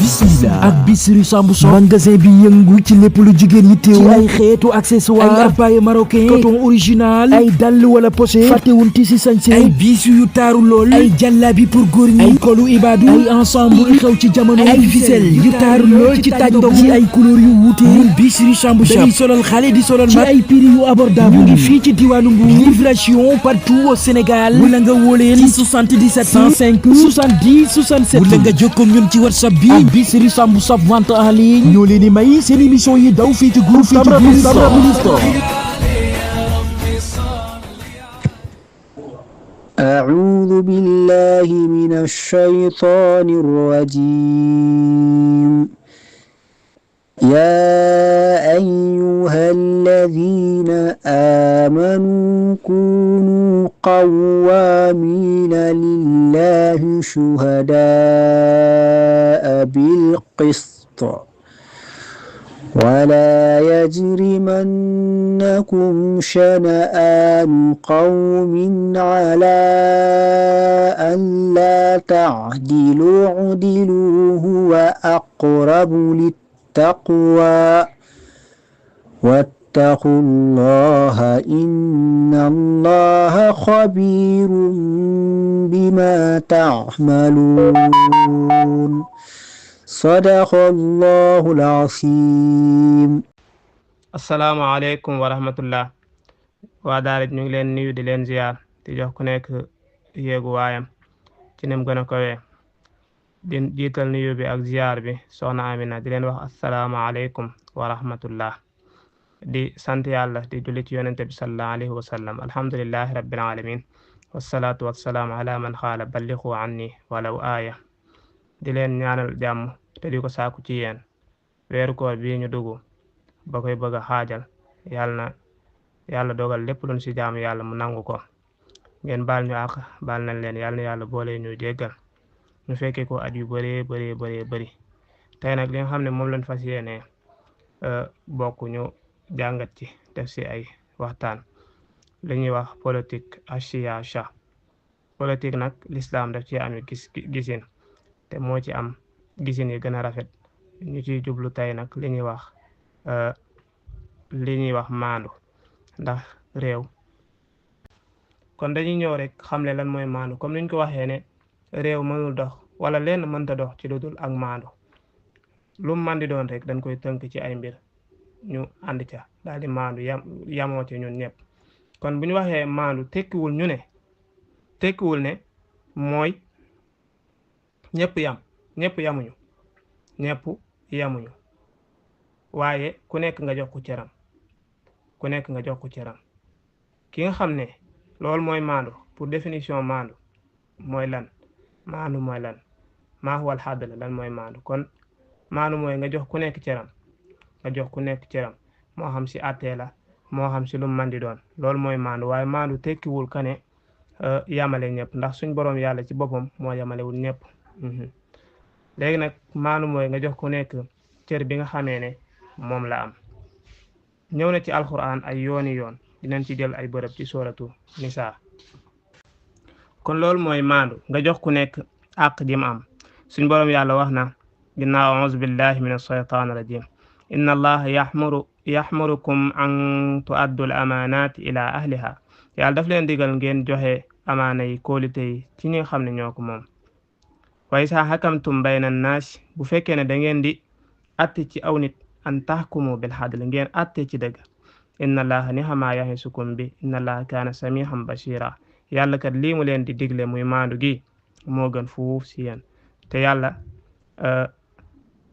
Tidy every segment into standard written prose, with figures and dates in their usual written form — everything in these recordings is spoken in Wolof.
bismillah ak Bichri Samb Shop magasin bi yëngu ci lépp lu jigéen ñi teew ci ay xeetu accessoire ay abbaye marocain coton original ay dàll wala poché fàttewun tissu sañse ay bisu yu taaru lool ay jàllabi pour góor ñi ay kolu ibadu ay ensemble yu xew ci jamono ay ficelle yu taaru lool ci taaj ndog ci ay couleur yu wuute ñun Bichri Samb Shop dañuy solal xale di solal mag ci ay prix yu abordable ñu ngi fii ci diwaanu Mbour livraison partout au Sénégal wala nga wóoleen ci 77 105 70 67 wala nga jokkoo ñun ci WhatsApp bi ak Bichri Samb Shop vente en ligne ñoo leen di may seen émission yi daw fii ci groupe Tamraoune Store. أعوذ بالله من الشيطان الرجيم يا أيها الذين آمنوا كونوا قوامين لله شهداء بالقسط ولا يجرمنكم شنآن قوم على ألا تعدلوا اعدلوا هو أقرب للتقوى واتقوا الله إن الله خبير بما تعملون sadaqallahul asiim. asalaamaaleykum wa rahmatullah waa daara ñu ngi leen nuyu di leen ziar di jox ku nekk yéegu waayam ci nim gën a kowee di jiital nuyu bi ak ziar bi soxna Amina di leen wax asalaamaaleykum wa rahmatullah di sant yàlla di julli ci yonente bi sallallahu alayhi wa sallam alhamdulillahi rabbil alamin wassalaatu wassalaamu ala man xaala balliqu anni walaw aaya di leen ñaanal jàmm te di ko saaku ci yéen weeru koor bii ñu dugg ba koy bëgg a xaajal yàlla dogal lépp luñ ci jaamu yàlla mu nangu ko ngeen baal ñu àq baal nañ leen yàlla na yàlla boole ñu jéggal ñu fekkee ko at yu bëri tey nag li nga xam ne moom lañ fas yéene bokk ñu jàngat ci def ci ay waxtaan li ñuy wax politique asiyaasa politique nag l'islam daf ci am gisin te moo ci am gisin yi gën a rafet ñu ciy jublu tey nag li ñuy wax maandu ndax réew kon dañuy ñëw rek xamle lan mooy maandu comme niñ ko waxee ne réew mënul dox wala lenn mënta dox ci lu dul ak maandu lu man di doon rek dañ koy tënk ci ay mbir ñu ànd ca daal di maandu yamoo ci ñun ñëpp kon bu ñu waxee maandu tekkiwul ne mooy ñëpp yamuñu waaye ku nekk nga jox ko cëram ki nga xam ne loolu mooy maandu pour définition maandu mooy lan maa huwal xaadala lan mooy maandu kon maandu mooy nga jox ku nekk cëram moo xam si àttee la moo xam si lu man di doon loolu mooy maandu waaye maandu tekkiwul ka ne yamale ñëpp ndax suñ boroom yàlla ci boppam moo yamalewul ñëpp léegi nag maandu mooy nga jox ku nekk cër bi nga xamee ne moom la am ñëw na ci alquran ay yooni yoon dinañ ci jël ay bërëb ci sooratu nisaa kon loolu mooy maandu nga jox ku nekk àq ji mu am suñ boroom yàlla wax na ginnaaw auzu billahi min ashaytaan rajim inna allaha yaxmurukum an tu'addul amanati ila ahliha yàlla daf leen digal ngeen joxe amaana yi kóolite yi ci ñi nga xam ne ñoo ko moom wa izaa hakamtum bayna naas bu fekkee ne da ngeen di atte ci aw nit an tahkumu bil adl ngeen atte ci dëgg inna allaha ni'ma ya'isukum bi inna allaha kaana samihan basira yàlla kat lii mu leen di digle muy maandu gi moo gën fuuf si yéen te yàlla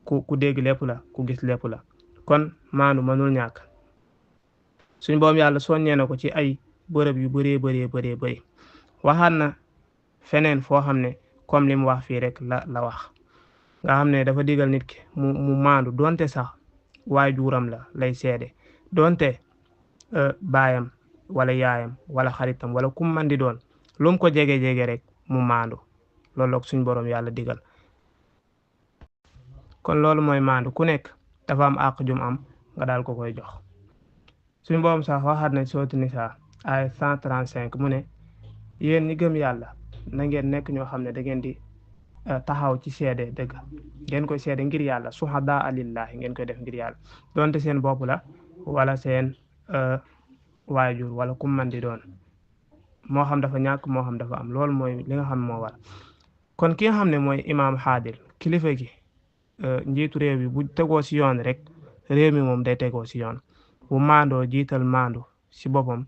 ku dégg lépp la ku gis lépp la kon maandu mënul ñàkk suñ boom yàlla soññee na ko ci ay bërëb yu bëri waxaat na feneen foo xam ne comme li mu wax fii rek la wax nga xam ne dafa digal nit ki mu maandu donte sax waajuram la lay seede donte baayam wala yaayam wala xaritam wala kum man di doon lu mu ko jege rek mu maandu loolu ak suñ borom yàlla digal kon loolu mooy maandu ku nekk dafa am àq jum am nga daal ko koy jox suñ borom sax waxaat na sourate Nisaa ay 135 mu ne yéen ñi gëm yàlla na ngeen nekk ñoo xam ne da ngeen di taxaw ci seede dëgg ngeen koy seede ngir yàlla suhadaa lillahi ngeen koy def ngir yàlla donte seen bopp la wala seen waajur wala ku man di doon moo xam dafa ñàkk moo xam dafa am loolu mooy li nga xam moo war kon ki nga xam ne mooy imaam xaadil kilifa gi njiitu réew bi bu tegoo si yoon rek réew mi moom day tegoo si yoon bu maandoo jiital maandu si boppam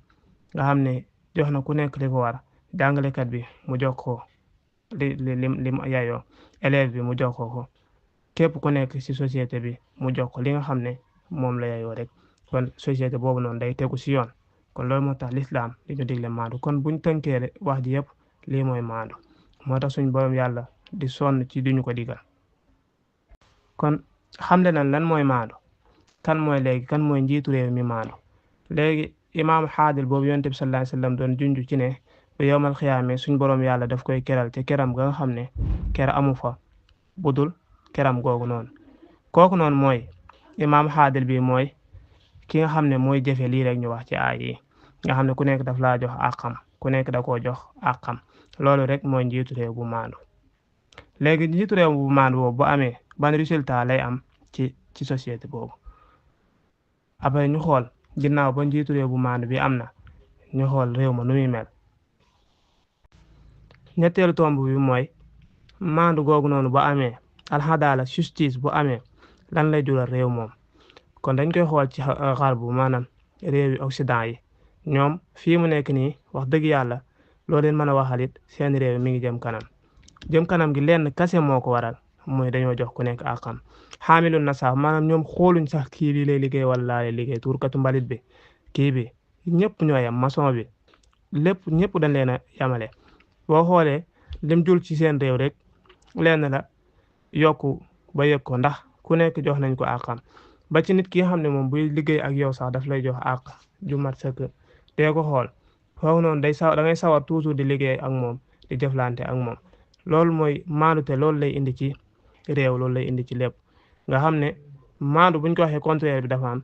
nga xam ne jox na ku nekk li ko war jàngalekat bi mu jox ko li yayoo élève bi mu jox ko képp ku nekk si société bi mu jox ko li nga xam ne moom la yayoo rek kon société boobu noonu day tegu si yoon kon loolu moo tax lislaam di ñu digle maandu kon buñ tënkee wax ji yëpp lii mooy maandu moo tax suñ borom yàlla di sonn ci duñu ko digal kon xamle nañ lan mooy maandu kan mooy njiitu réew mi maandu léegi imaam xaadil boobu yonent bi sallallahu alayhi wasallam doon junj ci ne bu yowmal xiyaame suñ borom yàlla daf koy keral te keram ga nga xam ne ker amu fa budul keram googu noonu kooku noonu mooy imaam xaadil bi mooy ki nga xam ne mooy jëfe lii rek ñu wax ci aay yi nga xam ne ku nekk daf laa jox àqam ku nekk da koo jox àqam loolu rek mooy njiitu réew bu maandu léegi njiitu réew bu maandu boobu bu amee ban résultat lay am ci société boobu après ñu xool ginnaaw ba njiitu réew bu maandu bi am na ñu xool réew ma nu muy mel ñetteelu tomb bi mooy maandu googu noonu bu amee alxadaala justice bu amee lan lay jural réew moom kon dañ koy xool ci xar bu maanaam réew yi Occident yi ñoom fii mu nekk nii wax dëgg yàlla loo leen mën a waxalit seen réew mi ngi jëm kanam gi lenn kase moo ko waral mooy dañoo jox ku nekk àqam xaamilu nasaaf maanaam ñoom xooluñ sax kii bi lay liggéey wala laa lay liggéey tuurkatu mbalit bi kii bi ñëpp ñoo yem maçon bi lépp ñëpp dañ leen a yamale boo xoolee lim jul ci seen réew rek lenn la yokku ba yëg ko ndax ku nekk jox nañ ko àqam ba ci nit ki nga xam ne moom buy liggéey ak yow sax daf lay jox àq ju mat sëkk dee ko xool foofu noonu da ngay sawar toujours di liggéey ak moom di jëflante ak moom loolu mooy maandute loolu lay indi ci réew loolu lay indi ci lépp nga xam ne maandu buñ ko waxee contraire bi dafa am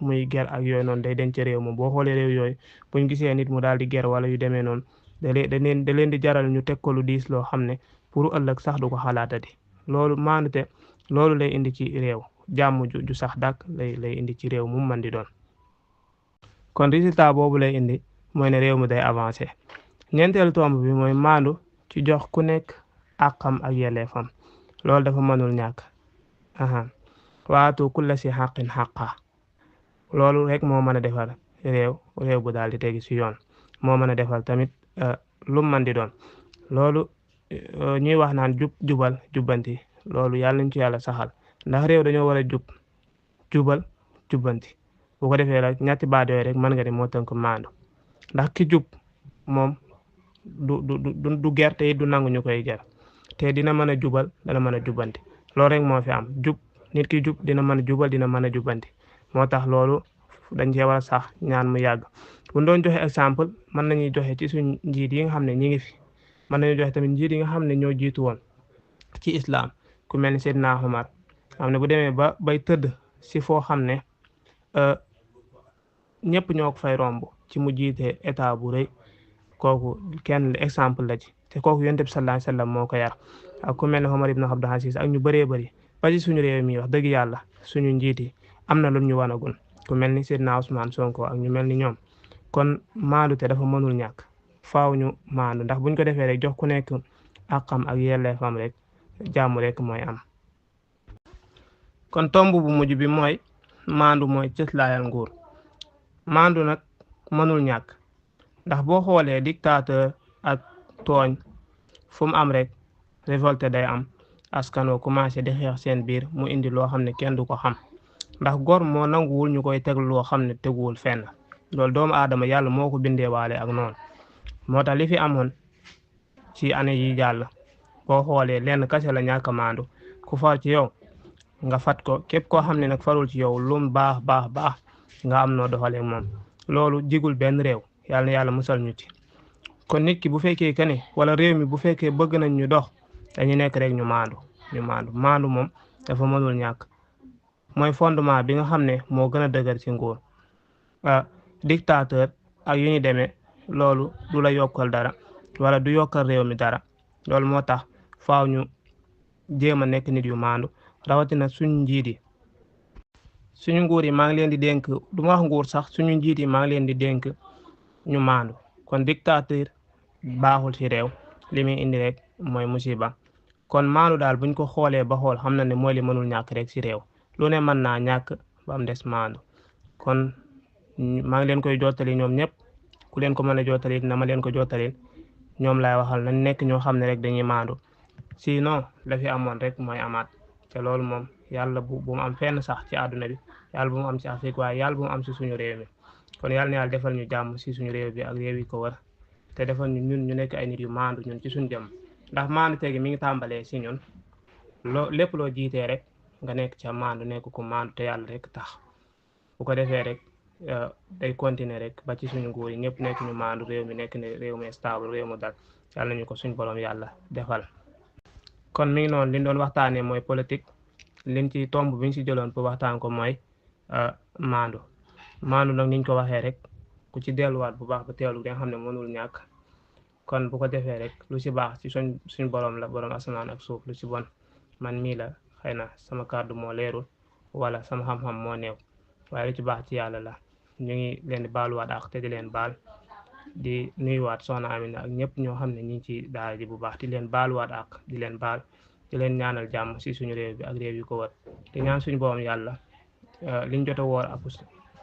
muy ger ak yooyu noonu day denc réew moom boo xoolee réew yooyu buñ gisee nit mu daal di ger wala yu demee noonu da leen di jaral ñu teg ko lu diis loo xam ne pour ëllëg sax du ko xalaatati loolu maandute loolu lay indi ci réew jàmm ju sax dàkk lay indi ci réew mu man di doon kon résultat boobu lay indi mooy ne réew mi day avancé ñeenteelu tomb bi mooy maandu ci jox ku nekk àqam ak yelleefam loolu dafa mënul ñàkk waatu kulla si xaqin xaqa loolu rek moo mën a defar réew bu daal di tegi si yoon moo mën a defar tamit lu man di doon loolu ñuy wax naan jubal jubbanti loolu yàlla nañ ci yàlla saxal ndax réew dañoo war a jubal jubbanti bu ko defee rek ñetti baat yooyu rek mën nga ni moo tënk maandu ndax ki jub moom du ger te du nangu ñu koy ger te dina mën a jubal dana mën a jubbanti loolu rek moo fi am nit ki jub dina mën a jubal dina mën a jubbanti moo tax loolu dañ cee war a sax ñaan mu yàgg bu doon joxe exemple mën nañuy joxe ci suñ njiit yi nga xam ne ñi ngi fi mën nañu joxe tamit njiit yi nga xam ne ñoo jiitu woon ci islam ku mel ni Seydina Omar xam ne bu demee bay tëdd si foo xam ne ñëpp ñoo ko fay romb ci mu jiite état bu rëy kooku kenn exemple la ci te kooku yonent bi sallallahu alayhi wasallam moo ko yar ak ku mel ne Omar ibn Abdul Aziz ak ñu bëree bëri ba ci suñu réew mi wax dëgg yàlla suñu njiit yi am na lu ñu wanagul ku mel ni Seydina Ousmane Sonko ak ñu mel ni ñoom kon maandu te dafa mënul ñàkk faaw ñu maandu ndax buñ ko defee rek jox ku nekk àqam ak yelleefam rek jàmm rek mooy am. kon tomb bu mujj bi mooy maandu mooy cëslaayal nguur maandu nag mënul ñàkk ndax boo xoolee dictateur ak tooñ fu mu am rek révolte day am askan wi commencé di xeex seen biir mu indi loo xam ne kenn du ko xam ndax gor moo nanguwul ñu koy teg loo xam ne teguwul fenn loolu doomu aadama yàlla moo ko bindee waale ak noonu moo tax li fi amoon ci année yi jàll boo xoolee lenn kase la ñàkk a maandu ku far ci yow nga fat ko képp koo xam ne nag farul ci yow lum baax nga am noo doxalee moom loolu jigul benn réew yàlla na yàlla musal ñu ci kon nit ki bu fekkee que ne wala réew mi bu fekkee bëgg nañ ñu dox dañu nekk rek ñu maandu moom dafa mënul ñàkk mooy fondement bi nga xam ne moo gën a dëgër ci nguur dictateur ak yu ñu demee loolu du la yokkal dara wala du yokkal réew mi dara loolu moo tax faaw ñu jéem a nekk nit yu maandu rawatina suñu njiit yi suñu nguur yi maa ngi leen di dénk du ma wax nguur sax suñu njiit yi maa ngi leen di dénk ñu maandu kon dictateur baaxul ci réew li muy indi rek mooy musiba kon maandu daal buñ ko xoolee ba xool xam na ne mooy li mënul ñàkk rek ci réew lu ne mën naa ñàkk ba am des maandu kon maa ngi leen koy jottali ñoom ñëpp ku leen ko mën a jottali na ma leen ko jottali ñoom laay waxal nañ nekk ñoo xam ne rek dañuy maandu sinon la fi amoon rek mooy amaat te loolu moom yàlla bu mu am fenn sax ci àdduna bi yàlla bu mu am ci Afrique waaye yàlla bu mu am ci suñu réew mi kon yàlla na yàlla defal ñu jàmm ci suñu réew bi ak réew yi ko wër te defal ñu ñun ñu nekk ay nit yu maandu ñun ci suñu jëm ndax maandu tegi mi ngi tàmbalee ci ñun lépp loo jiitee rek nga nekk ca maandu nekk ku maandu te yàlla rek tax bu ko defee rek day continuer rek ba ci suñu nguur yi ñëpp nekk ñu maandu réew mi nekk ne réew mi stable réew mu dal yàlla nañu ko suñu borom yàlla defal kon mi ngi noonu liñ doon waxtaanee mooy politique liñ ci tomb bi ñu ci jëloon pour waxtaan ko mooy maandu nag niñ ko waxee rek ku ci delluwaat bu baax ba teelu nga xam ne mënul ñàkk kon bu ko defee rek lu ci baax ci suñ borom la borom asamaan ak suuf lu ci bon man mii la xëy na sama kàddu moo leerul wala sama xam-xam moo néew waaye lu ci baax ci yàlla la ñu ngi leen di baaluwaat ak te di leen baal di nuyuwaat soxna Amina ak ñëpp ñoo xam ne ñu ngi ci daara ji bu baax di leen baaluwaat ak di leen baal di leen ñaanal jàmm ci suñu réew bi ak réew yu ko wër di ñaan suñu borom yàlla liñ jot a woor ak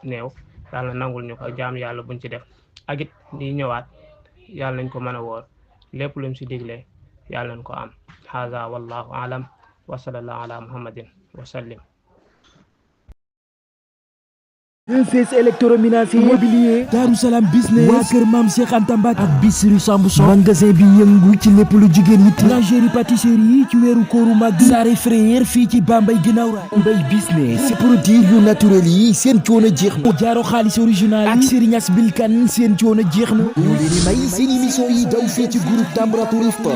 néew yàlla nangul ñu ko ak jaam yàlla buñ ci def ak it di ñëwaat yàlla nañ ko mën a woor lépp luñ ci digle yàlla nañ ko am haza wallahu alam wa sallallahu ala muhammadin wa sallim Fes électroménager immobilier Darou Salam business waa kër Maam Cheikh Anta Mbacke ak Bichri Samb Son magasin bi yëngu ci lépp lu jigéen yitte lingerie pâtisserie ci weeru kóoru mag Sare Frère fii ci Bambey ginnaaw raay Mbay business ci produit yu naturel yi seen coono jeex na jaaro xaalis original ak Serigne As Bilkan seen coono jeex na ñu leen di may seen émission yi daw fii ci groupe Tamratou Rifta